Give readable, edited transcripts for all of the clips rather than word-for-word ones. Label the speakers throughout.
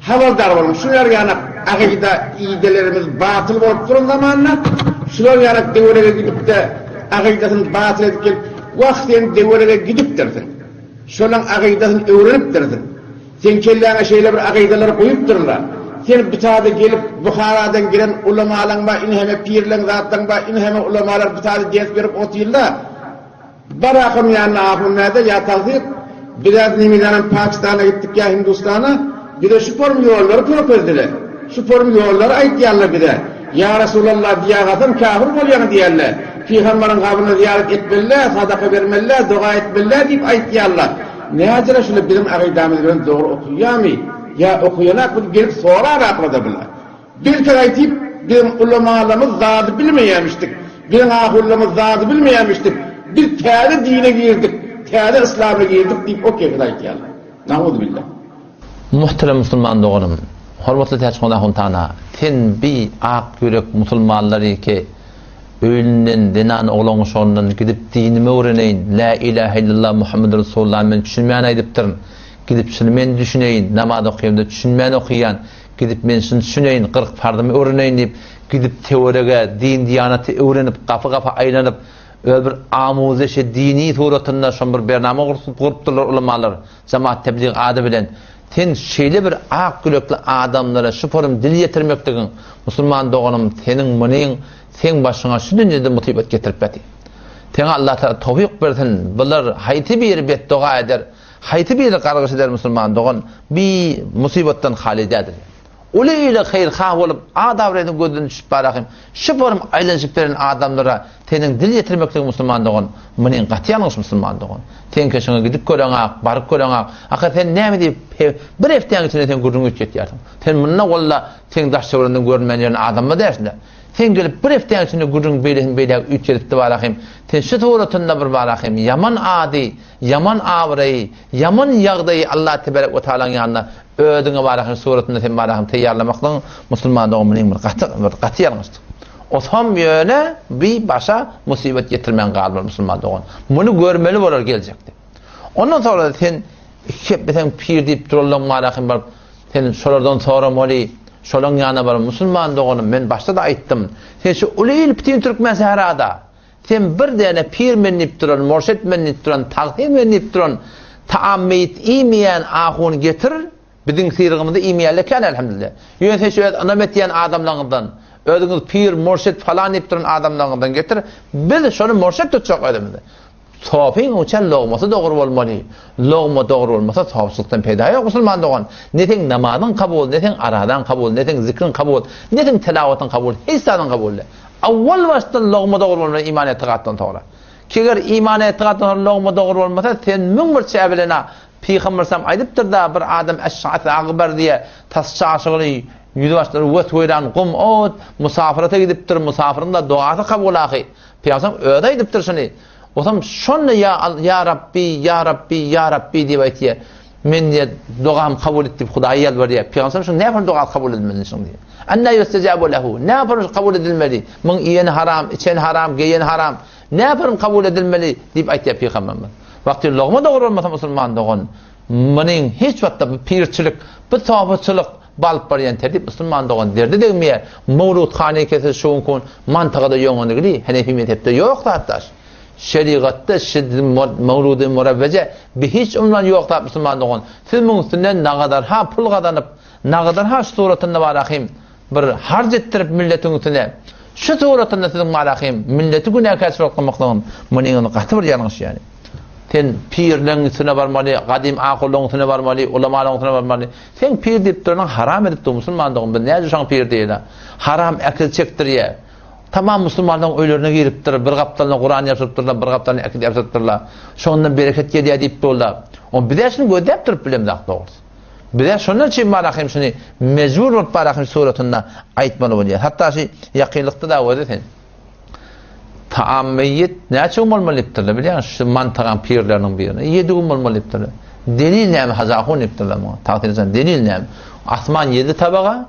Speaker 1: Habardar boluň, şular ýanak agyda idelerimiz batyl bolup duran zamanda, şular ýanak döwerege gidip-de agydasyny batyl edip gelip, wah sen döwerege gidipdirsiň, şolaň agydasyny öwrenipdirsiň, seň kelläňe şeýle bir agydalary guýupdyrlar, sen bitada gelip Buharadan gelen ulamalaň bar, inheme pirleň zatlaň bar, inheme ulamalar bitada ders berip otyrlar, Bar ahun ýanyna ahun näde ýa tagsyr bizä nemidanam Pakistana gitdik ýa Hindustana bize şu form ýollary körkezdiler şu form ýollary aýtýarlar bize ýa Resulallah diýagasaň kafir bolýaň diýerler pygambaryň gabryna zyýarat etmelidä sadaka bermelidä doga etmelidä diýip aýtýarlar nädire şular biziň agydamyz bilen dogry okuýamy ýa okuýanakmy diýip gelip soranaklarda bular. Belki gaýtyp, biziň ulamalarymyz zady bilmeýämişdik, biziň ahunlarymyz zady bilmeýämişdik, biz täze dine girdik, täze yslama girdik diýip o kefir aýtýarlar. Nauzubilla.
Speaker 2: Muhterem musulman doganym, hormatly Täçhon ahun tana, sen bi ak ýürek musulmanlary ki öýünden zenan oglan guşagyndan gidip dinimi öwreneýin, lä ilähe illallah Muhammedur Resulullah men düşünmän aýdypdyryn, gidip şuny men düşüneýin, namaz okaýamda düşünmän okaýan, Gidip men şuny düşüneýin, 40 parzymy öwreneýin diýip, gidip töwerege din-diýanaty öwrenip, gapy-gapy aýlanyp, öz bir amuzeşi dini suratynda şon bir bernama gurupdyrlar ulamalar, Jamaat Teblig ady bilen. Sen şeýle bir ak ýürekli adamlara şu forum dil ýetirmekligiň, musulman doganym, seniň munyň seň başyňa şu dünýede musybat getirip ýatyr. Seňe Allah Tagala towfyk bersin, bular haýsy biri betdoga eder, Haýsy biri gargyş eder musulman dogan bi musybatdan haly däldir. Uly ile haýyrhah bolup ad-abraýdan gözden düşüp barahym şu forum aýlanyşyp beren adamlara seniň dil ýetirmekligiň musulman dogan munyň gaty ýalňyş musulman dogan. Sen keşiňe gidip göreňak baryp göreňak ahyr sen näme diýip bir hepdäň içinde sen gürrüň üýtgetýärsiň. Sen munda walla seň daş töweregiňden görünmän ýören adamma dälsiňdä. Sen gelip bir hepdäň içinde gürrüň beýlesini beýläk üýtgedipdi barahym sen şu suratynda bir barahym ýaman ady Ýaman abraýy, ýaman ýagdaýy Allah tebarek we taalaň ýanynda özüňe barahyn suratynda sen barahyn taýýarlamaklygyň musulman doganymyň bir gaty bir gaty ýalňyşdyr. Otam ýöne bi başa musybat ýetirmän galmaz musulman dogan. Muny görmeli bolar geljekde. Ondan sonra sen iki gepleseň pir diýip duranlaň barahyn baryp sen şolardan soramaly, şolaň ýanyna baryp musulman doganym men başda-da aýtdym. Sen şu uly il bütin türkmen sährada Sen bir däne pir men diýip duran, murşit men diýip duran, tagsyr men diýip duran, taam meýit iýmeýän ahuny getir, biziň syrgymyzy iýmeýänler kän elhamdülillah. Ýöne sen şu öz ynam etýän adamlaryňyzdan, özüňiz pir, murşit falan diýip duran adamlaryňyzdan getir, biz şony murşit tutjak özümize. Sofyň uçan logmasy dogry bolmaly. Logma dogry bolmasa sofçylykdan peýda ýok musulman dogan. Ne seň namazyň kabul, ne seň arazaň kabul, ne seň zikriň kabul, ne seň telawatyň kabul, hiç zadyň kabul däl. Awwal başdan logma dogry bolmaly iman etigatdan soňra. Keger iman etigatdan soňra logma dogry bolmasa sen 1001 çä bilen a Pygamber sam aýdypdyr da bir adam eş'as agbar diýe tas çaşygyny ýüzi başlary wes-weýran gum ot musafyrata gidipdir musafyryň da duasy kabul ahy. Pygamber özi aýdypdyr şuny. Osam şonda ýa ýa Rabbi ýa Rabbi ýa Rabbi diýip aýtýar. Men diýýär, dogamy kabul et diýip Hudaýa ýalbarýar. Pygamberimiz şuny näme doga kabul edilmedi şuny diýýär. Anna ýustejabu lehu. Näme kabul edilmedi? Muň iýeni haram, içeni haram, geýeni haram. Näme kabul edilmeli diýip aýtýar pygamberimiz. Wagty logma dogry bolmasa musulman dogan, munyň hiç wagtda bu pirçilik, bu sopuçylyk balyp barýan tertip musulman dogan derde degmeýär. Mowlud hany kesi şu gün mantygada ýoňanygly Hanefi mezhepde ýok zatdaş. Şerigatda şiddi mawludy murewweje bi hiç unwan ýok zat musulman dogan. Siz muň üstünden nagadarha pul gazanyp, nagadarha şu suratynda barahym bir harç etdirip milletiň üstüne şu suratynda siziň barahym milleti günäkär çykartmaklygyň munyň gaty bir ýalňyş ýani. Sen pirleň üstüne barmaly, gadym ahullaryň üstüne barmaly, ulamalaryň üstüne barmaly. Sen pir diýip duranyň haram edip dur musulman dogan. Biz näce şoň pir diýeli? Haram äkil çekdirýär. Tamam musulmanlaryň öýlerine giripdir, bir gapdalyna Kuran ýapyşyrypdyrlar, bir gapdalyna äkit ýapyşyrypdyrlar. Şondan bereket gelýär diýip durlar. O bizä şuny gözläp durup bilemzok dogrusy. Bizä şondan üçin barahym şuny mejbur bolup barahym suratynda aýtmaly bolýar. Hatda şu ýakynlykda da özi sen. Taam meýit näçe gün bolmaly diýipdirler bilýäňmi? Şu mantagan pirleriniň birine 7 gün bolmaly diýipdirler. Delil näme Hajahun diýipdirler muňa. Tagsyr delil näme? Asman 7 tabaga,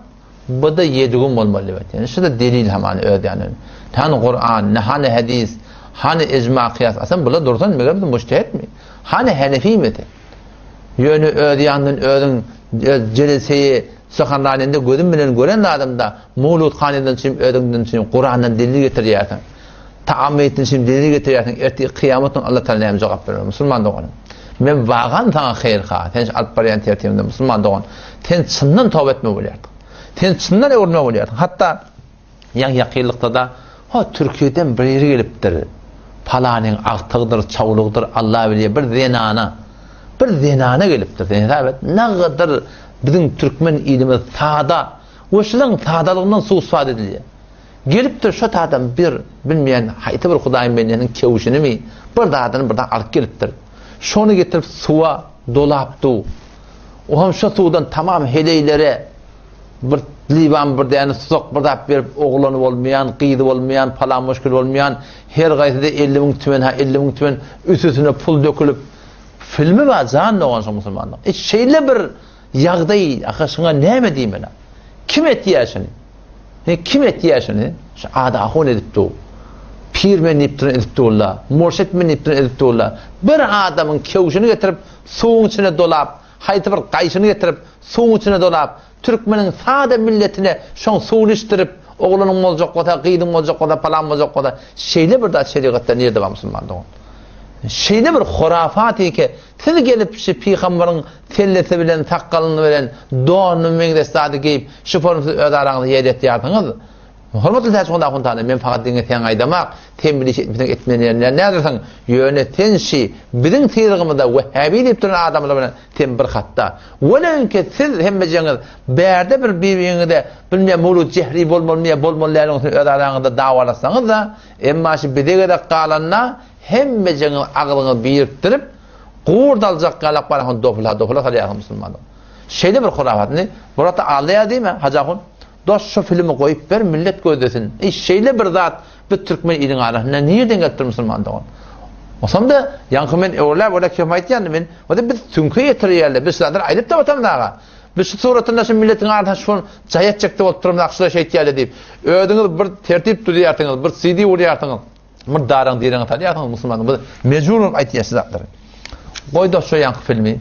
Speaker 2: Bu-da ýedi gün bolmaly diýip aýtýar. Şu-da delil hamany öz ýany. Hany Kuran, hany hadis, hany ijma kyýas. Aslynda bular dursun, meger biz mujtehidmi? Hany Henefimi? Ýöne öz ýanyndan özüň öz jeleseýi. Suhanranende gözüm bilen gören zadymda Mowludhanydan üçin özüňden üçin Kurandan delil getirýärsiň. Taam meýitden üçin delil getirýärsiň. Ertir kyýamat gün Allah Taala näme jogap berer? Musulman doganym. Men wagan saňa haýyr-ha. Sen şu alyp barýan tertibiňde musulman dogan. Sen çyndan toba etmeli bolýardyň. Sen çyndan öwrenmeli bolýardyň. Hatda Ýaňy ýakynlykda-da ho Türkiýeden biri gelipdir. Palanyň agtygydyr, çawlugydyr, Allah bilýär, bir zenana. Bir zenana gelipdir. Sen hesap et, nagadyr biziň türkmen ilimiz sada we şulaň sadalygyndan suw-istifade edilýär. Gelipdir şo taýdan bir bilmeýän haýsy bir Hudaýyň bendesiniň kewşinimi, bir zadyny bir zat alyp gelipdir. Şony getirip suwa dolap du. Oňam şo suwdan tamam heleýlere Bir liwan bir däne susak bir zat berip oglany bolmaýan, gyzy bolmaýan, palan muşkil bolmaýan, her gaýsy-da 50 müň tümen ha 50 müň tümen üstüsine pul dökülip filmi bar jan dogan şo musulmanlar. E şeýle bir ýagdaý aha şuňa näme diýmeli? Kim etýär şuny? Ne kim etýär şuny? Şu ada ahun edip dur. Pir men diýip duran edip durlar. Murşit men diýip duran edip durlar. Bir adamyň kewşini getirip suwuň içine dolap Haýsy bir gaýşyny getirip, suwuň içine dolap, türkmeniň sada milletine şoň suwuny içdirip, oglanyň boljak bolsa, gyzyň boljak bolsa, palan boljak bolsa, şeýle bir zat şerigatda nirde bar musulman dogan? Şeýle bir horafat eke, siz gelip şu pygambaryň sellesi bilen, sakgalyny bilen, donuny meňzeş zady geýip, şu formy siz öz araňyzda ýerletýärsiňiz. Hormatly Täçguly ahun tany, men fakat diňe seň aýdamak, sen bir iş etmeseň etmeýän nädersiň, ýöne sen şi biziň syrgymyzda wehhabi diýip duran adamlar bilen sen bir hatda. Welin ki siz hemmejeňiz bärde bir bir-biriňize bilmeýän mowlud jehri bolmalymy ýa bolmaly dälmi üçin öz araňyzda dawalaşsaňyz-da, emma şi bize gezek galanda hemmejeňiz agzyňyzy birikdirip gurt aljak ýalak barahun dopula-dopula salýarsyňyz musulmanlar. Şeýle bir hurafat. Indi Murat aldaýar diýme, Hajy ahun. Dos şu filmi goýup ber millet gözlesin. Eý şeýle bir zat biz türkmen iliň arasynda nirden gelipdir musulman dogan. Osamda ýaňky men öwrüläp öwrüläp kim aýtýandy men o biz süňke ýetirýärler biz şular aýdyp da otamyz aga. Biz şu suratynda şu milletiň arasynda şun jaý etjekde bolup durmyz şular şeýtýärler diýip. Özüňiz bir tertip düzýärsiňiz bir CD urýarsyňyz. Bir daraň direňe salýarsyňyz musulmanyň biz mejbur bolup aýtýas şu zatlary. Goý dos şu ýaňky filmi.